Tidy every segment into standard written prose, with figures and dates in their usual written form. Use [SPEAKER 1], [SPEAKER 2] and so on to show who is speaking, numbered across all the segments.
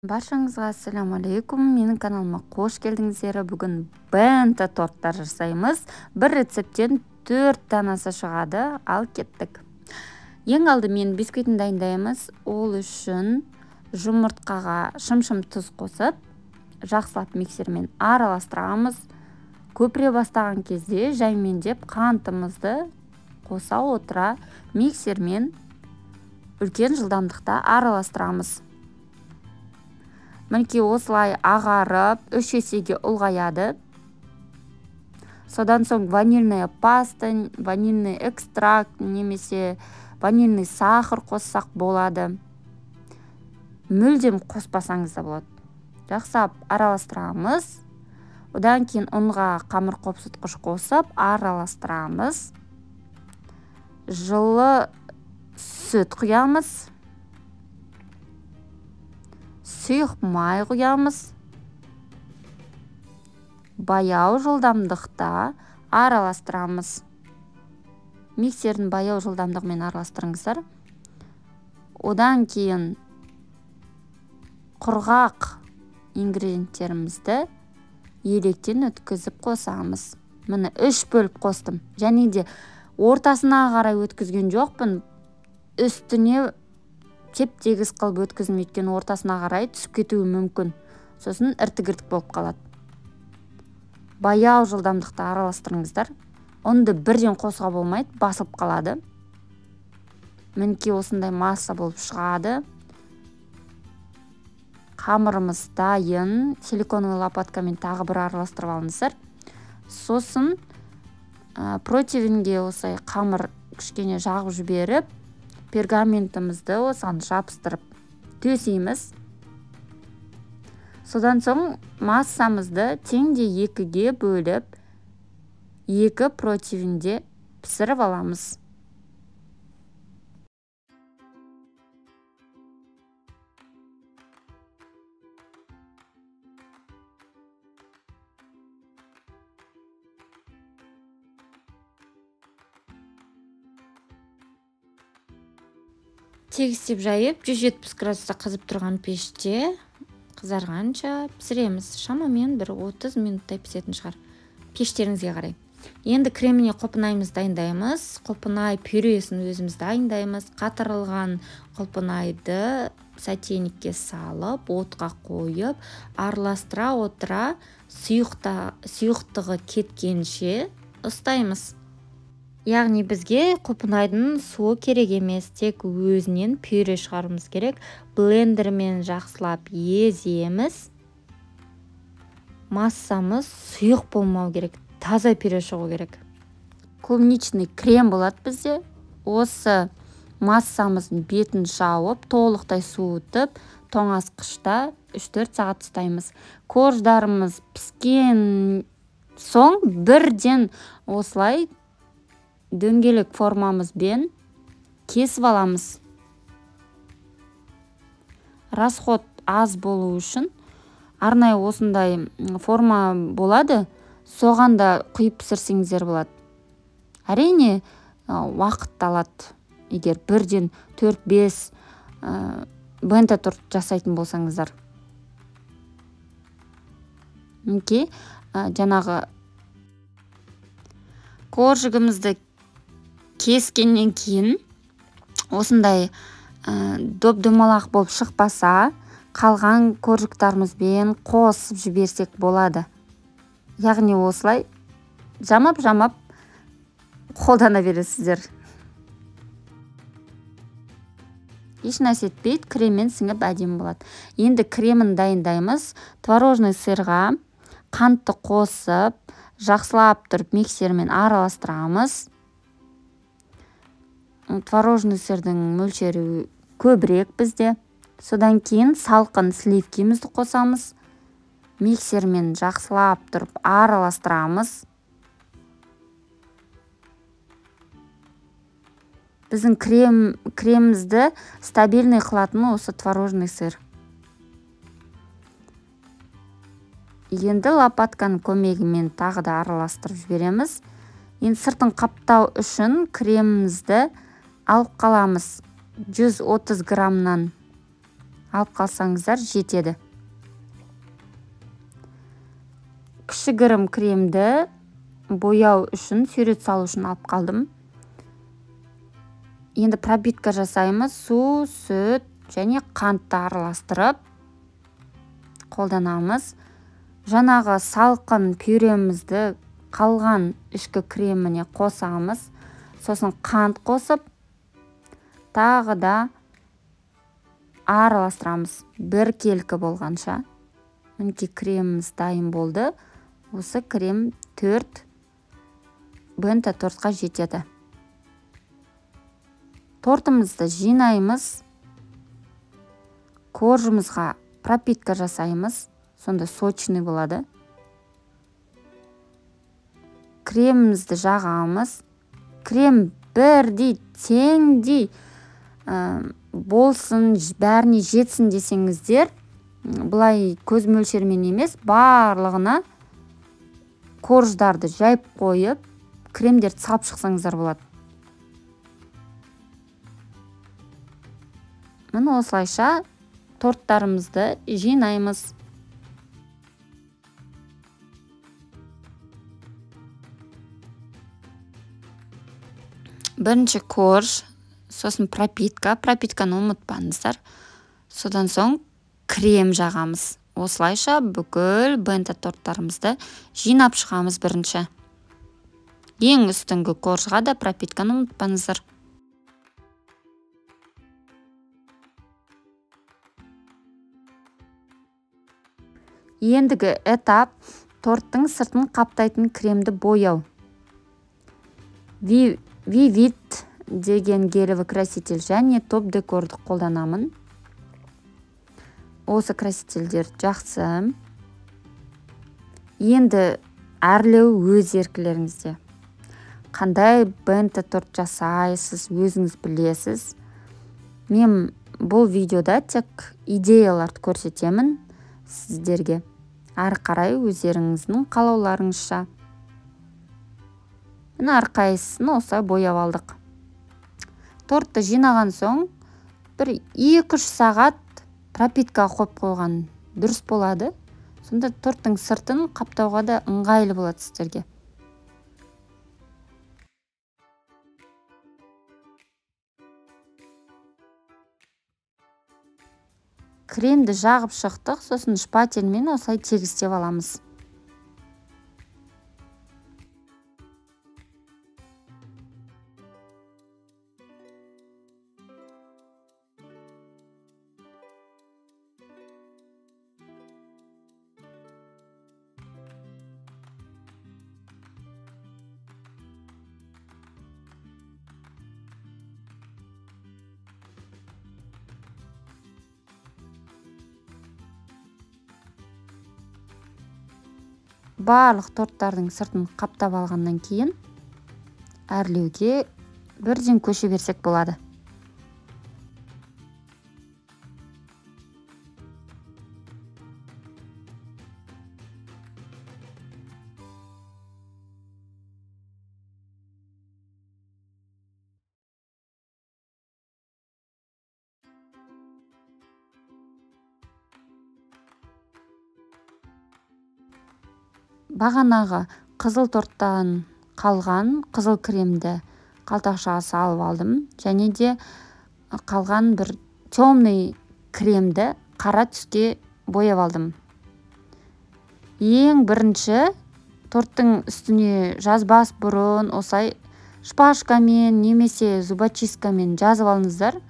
[SPEAKER 1] Баршаңызға ассаляму алейкум. Менің каналыма қош келдіңіздер. Бүгін бенто торттар жасаймыз. Бір рецепттен 4 данасы шығады. Ал кеттік. Ең алдымен бисквитін дайындаймыз. Ол үшін жұмыртқаға шым-шым тұз қосып, жақсылап миксермен араластырамыз. Көпіре бастаған кезде жаймендеп қантымызды қоса отыра миксермен үлкен жылдамдықта араластырамыз. Мінекей осылай ағарып, 3 есеге ұлғаяды. Содан соң ванильная паста, ванильный экстракт немесе ванильный сахар қоссақ болады. Мүлдем қоспасаңыз да болады. Жақсылап араластырамыз. Одан кейін ұнға қамыр қопсытқыш қосып араластырамыз. Жылы сүт құямыз. Сұйық май құямыз. Баяу жылдамдықта араластырамыз. Миксердің баяу жылдамдығымен араластырыңыздар. Одан кейін құрғақ ингредиенттерімізді електен өткізіп қосамыз. Міне 3 бөліп қостым. Және де ортасына қарай өткізген жоқпын. Үстіне теп-тегіс қылып өткіздім, өйткені ортасына қарай түсіп кетуі мүмкін. Сосын іртік-іртік болып қалады. Баяу жылдамдықта араластырыңыздар. Ұнды бірден қосуға болмайды, басылып қалады. Мінекей осындай масса болып шығады. Қамырымыз дайын. Силиконовый лопаткамен тағы бір араластырып алыңыздар. Сосын противенге осылай қамыр кішкене жағып жіберіп, пергаментімізді осыған жабыстырып төсейміз. Содан соң массамызды теңдей 2-ге бөліп, 2 противенде пісіріп аламыз. Тегістеп жайып, 170 градуста қызып тұрған пеште қызарғанша пісіреміз. Шамамен бір 30 минуттай пісетін шығар. Пештеріңізге қарай. Енді креміне құлпынайымызды дайындаймыз. Құлпынай пюресін өзіміз дайындаймыз. Қатырылған құлпынайды сотейникке салып, отқа қойып, араластыра отыра сұйықтығы кеткенше ұстаймыз. Яғни бізге құлпынайдың суы керек емес, тек өзінен пюре шығаруымыз керек. Блендермен жақсылап еземіз. Массамыз сұйық болмау керек, таза пюре шығу керек. Клубничный крем болады бізде. Осы массамыздың бетін жауып, толықтай суытып, тоңазытқышта 3-4 сағат ұстаймыз. Корждарымыз піскен соң бірден осылай дөңгелек формамызбен кесіп аламыз. Расход аз болу үшін арнайы осындай форма болады, соған да құйып пісірсеңіздер болады. Әрине, уақыт алады, егер бірден 4-5 бенто торт жасайтын болсаңыздар. Мінекей, жаңағы коржигімізді кескеннен кейін осындай доп-домалақ болып шықпаса, қалған коржиктарымызбен қосып жіберсек болады. Яғни осылай жамап-жамап қолдана бересіздер. Еш нәрсе етпейді, креммен сіңіп әдемі болады. Енді кремін дайындаймыз. Творожный сырға қантты қосып, жақсылап тұрып миксермен араластырамыз. Творожный сырдың мөлшері көбірек бізде. Содан кейін салқын сливкимізді қосамыз. Миксермен жақсылап тұрып араластырамыз. Біздің кремімізді стабильный қылатын осы творожный сыр. Енді лопатканың көмегімен тағы да араластырып жібереміз. Енді сыртын қаптау үшін кремімізді алып қаламыз. 130 граммнан Алып қалсаңыздар жетеді. Кішігірім кремді бояу үшін, сурет салу үшін алып қалдым. Енді пропитка жасаймыз. Су, сүт және қантты араластырып қолданамыз. Жаңағы салқын пюремізді қалған ішкі креміне қосамыз. Сосын қант қосып, тағы да араластырамыз. Біркелкі болғанша. Мінекей креміміз дайын болды. Осы крем 4 бенто тортқа жетеді. Тортымызды жинаймыз. Коржымызға пропитка жасаймыз. Сонда сочный болады. Кремімізді жағамыз. Крем бірдей, теңдей болсын, бәріне жетсін десеңіздер, былай көз мөлшермен емес, барлығына корждарды жайып қойып, кремдерді салып шықсаңыздар болады. Міне осылайша торттарымызды жинаймыз. Бірінші корж, сосын пропитка. Пропитканы ұмытпаңыздар. Содан соң крем жағамыз. Осылайша бүкіл бенто торттарымызды жинап шығамыз бірінші. Ең үстіңгі коржға да пропитканы ұмытпаңыздар. Ендігі этап торттың сыртын қаптайтын кремді бояу. Вивит деген гелевый краситель және топ декорды қолданамын. Осы красительдер жақсы. Енді әрлеу өз еркілеріңізде. Қандай бенто торт жасайсыз, өзіңіз білесіз. Мен бұл видеода тек идеяларды көрсетемін сіздерге. Әрі қарай өздеріңіздің қалауларыңызша. Міне әрқайсысын осылай бояп алдық. Тортты жинаған соң бір 2-3 сағат пропитка қойып қойған дұрыс болады. Сонда торттың сыртын қаптауға да ыңғайлы болады сіздерге. Кремді жағып шықтық, сосын шпательмен осылай тегістеп аламыз. Барлық торттардың сыртын қаптап алғаннан кейін әрлеуге бірден көше берсек болады. Бағанағы қызыл торттан қалған қызыл кремді қалтақшаға салып алдым. Және де қалған бір темный кремді қара түске бояп алдым. Ең бірінші торттың үстіне жазбас бұрын осылай шпажкамен немесе зубочисткамен жазып алыңыздар.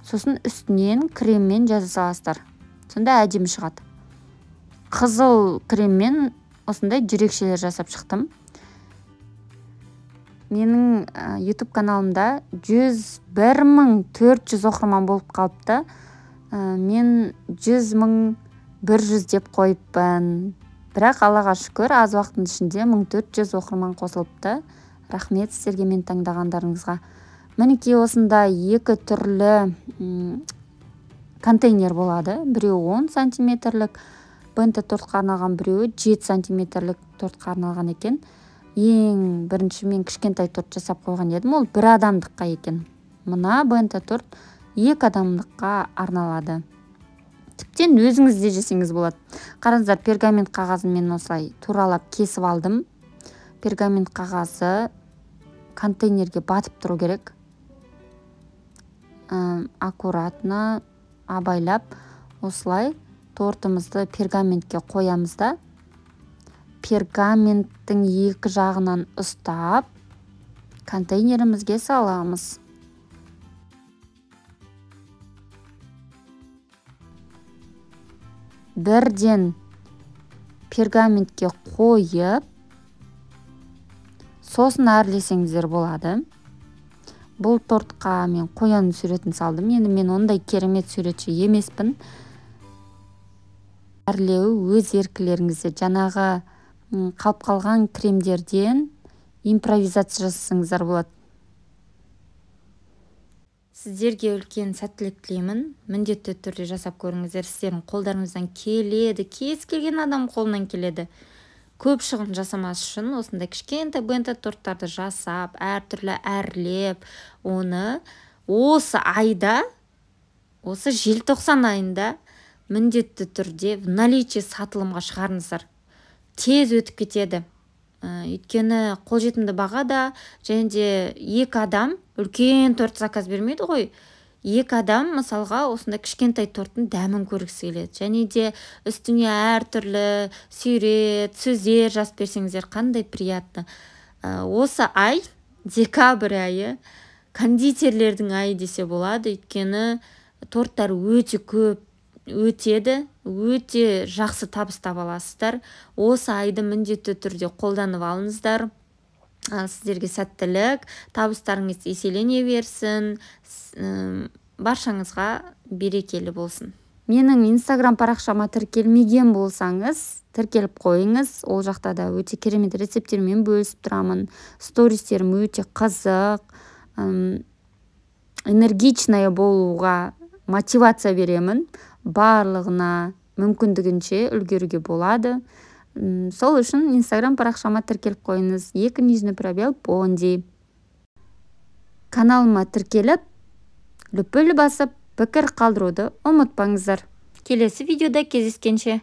[SPEAKER 1] Сосын үстінен креммен жаза саласыздар. Сонда әдемі шығады. Қызыл креммен осындай жүрекшелер жасап шықтым. Менің YouTube каналымда 101 400 оқырман болып қалыпты. Мен 100 100 деп қойыппын. Бірақ Аллаға шүкір, аз уақыттың ішінде 1400 оқырман қосылыпты. Рахмет сіздерге мен таңдағандарыңызға. Мінекей осындай екі түрлі контейнер болады. Біреуі 10 сантиметрлік бенто тортқа арналған, біреуі 7 сантиметрлік тортқа арналған екен. Ең бірінші мен кішкентай торт жасап қойған едім, ол бір адамдыққа екен. Мына бенто торт екі адамдыққа арналады. Тіптен өзіңіз де жесеңіз болады. Қараңыздар, пергамент қағазын мен осылай туралап кесіп алдым. Пергамент қағазы контейнерге батып тұру керек. Аккуратно абайлап осылай тортымызды пергаментке қоямыз да, пергаменттің екі жағынан ұстап контейнерімізге саламыз. Бірден пергаментке қойып, сосын әрлесеңіздер болады. Бұл тортқа мен қоянның суретін салдым. Енді мен ондай керемет суретші емеспін. Әрлеу өз еркілеріңізде. Жаңағы қалып қалған кремдерден импровизация жасасаңыздар болады. Сіздерге үлкен сәттілік тілеймін. Міндетті түрде жасап көріңіздер. Сіздердің қолдарыңыздан келеді. Кез келген адам қолынан келеді. Көп шығын жасамас үшін осындай кішкентай бенто торттарды жасап, әртүрлі әрлеп, оны осы айда, осы желтоқсан айында міндетті түрде в наличии сатылымға шығарыңыздар. Тез өтіп кетеді. Өйткені қолжетімді бағада, және де екі адам үлкен торт заказ бермейді ғой. Екі адам мысалға осындай кішкентай торттың дәмін көргісі келеді. Және де үстіне әртүрлі сурет, сөздер жазып берсеңіздер қандай приятно. Осы ай, декабрь айы, кондитерлердің айы десе болады. Өйткені торттар өте көп өтеді, өте жақсы табыс таба аласыздар. Осы айды міндетті түрде қолданып алыңыздар. Сіздерге сәттілік, табыстарыңыз еселене берсін, баршаңызға берекелі болсын. Менің Инстаграм парақшама тіркелмеген болсаңыз, тіркеліп қойыңыз. Ол жақта да өте керемет рецепттермен бөлісіп тұрамын. Стористерім өте қызық, энергичная болуға мотивация беремін. Барлығына мүмкіндігінше үлгеруге болады. Сол үшін Инстаграм парақшама тіркеліп қойыңыз. 2 _ Понди. Каналыма тіркеліп, лүпіл басып, пікір қалдыруды ұмытпаңыздар. Келесі видеода кездескенше.